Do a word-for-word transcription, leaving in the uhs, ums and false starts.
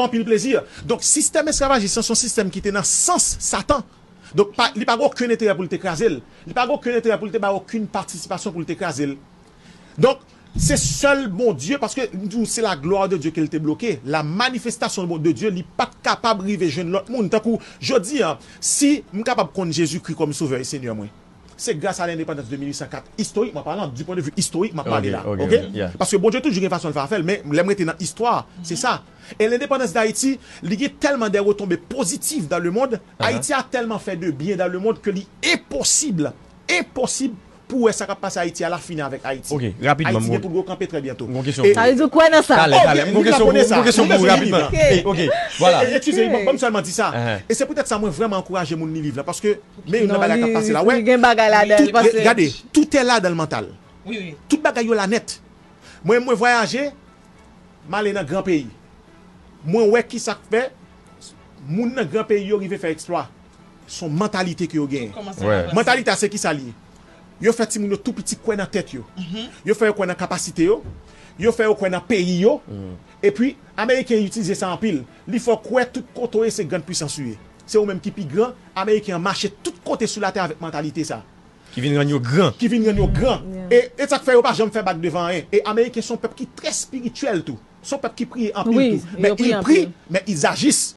anpil plezi. Donk, sistèm esklavajis lan se yon sistèm ki te nan sans Satan. Donk, pa, li pa gen okenn enterè pou l te kraze l. Li pa gen okenn enterè pou l te bay okenn patisipasyon pou l te kraze l. Donk, se sèl Bondye, paske m di w, se la gloire de Dieu ke l te bloke. La manifestation de Dieu, li pa t kapab rive jwenn lòt moun. Tankou, jodi a, si m kapab konn Jezikri kòm Sovè e Senyè mwen, se gras a lendepandans de mil uit san kat, istorikman palan, du point de vue istorik, m ap pale la, Ok, ok? ok, yeah. Paske Bondye toujou gen fason l fè afè l, men lè m rete nan istwa, se sa. E lendepandans Dayiti, li gen tèlman de retonbe pozitif dans le monde, Ayiti a tèlman fè de byen dans le monde ke li enposib, enposib pou wè sa k ap pase Ayiti a la fini avèk Ayiti. Ok, rapidman, Ayiti m- gen pou l gwo kanpe trè byento. M gon kesyon E- pou ou. Sa vle di w kwè nan sa. Talè, Oh, talè, m li- gon li kesyon pou konnen ou, m sa. gon kesyon Li pou ou konnen sa. rapidman. Ok. Ey, ok, E- vwala. e- Eskize, ban ban m sèlman di sa. Ahan. E se poutèt sa mwen vrèman ankouraje moun li liv la, paske men youn nan Non, bagay k ap li- pase la, li wè. gen bagay ladan l, Tout- paske- Gade, tout est là dans le mental. Wi, wi. Tout bagay yo la nèt. Mwen, mwen vwayaje, m ale nan gran peyi. Mwen wè ki sa k fè moun nan gran peyi yo rive fè eksplwa. Se yon mantalite ke yo genyen. Kòmanse Wè. avanse. Mantalite a se ki sa li ye? Yo fè timoun yo tou piti kwè nan tèt yo. Yo fè yo kwè nan kapasite yo. Yo fè yo kwè nan peyi yo. Epi, Ameriken itilize sa anpil. Li fè w kwè tout kote w ye se grann pwisans ou ye. Se ou menm ki pi gran. Ameriken an mache tout kote sou latè avèk mantalite sa. Ki vin rann yo gran. Ki vin rann yo gran. Yeah. E, e sa k fè yo pa janm fè bak devan anyen. E Ameriken se yon pèp ki trè espirityèl tou. Se yon pèp ki priye anpil Wi, tou. yo Men priye ils prient, anpil. Men ils agissent.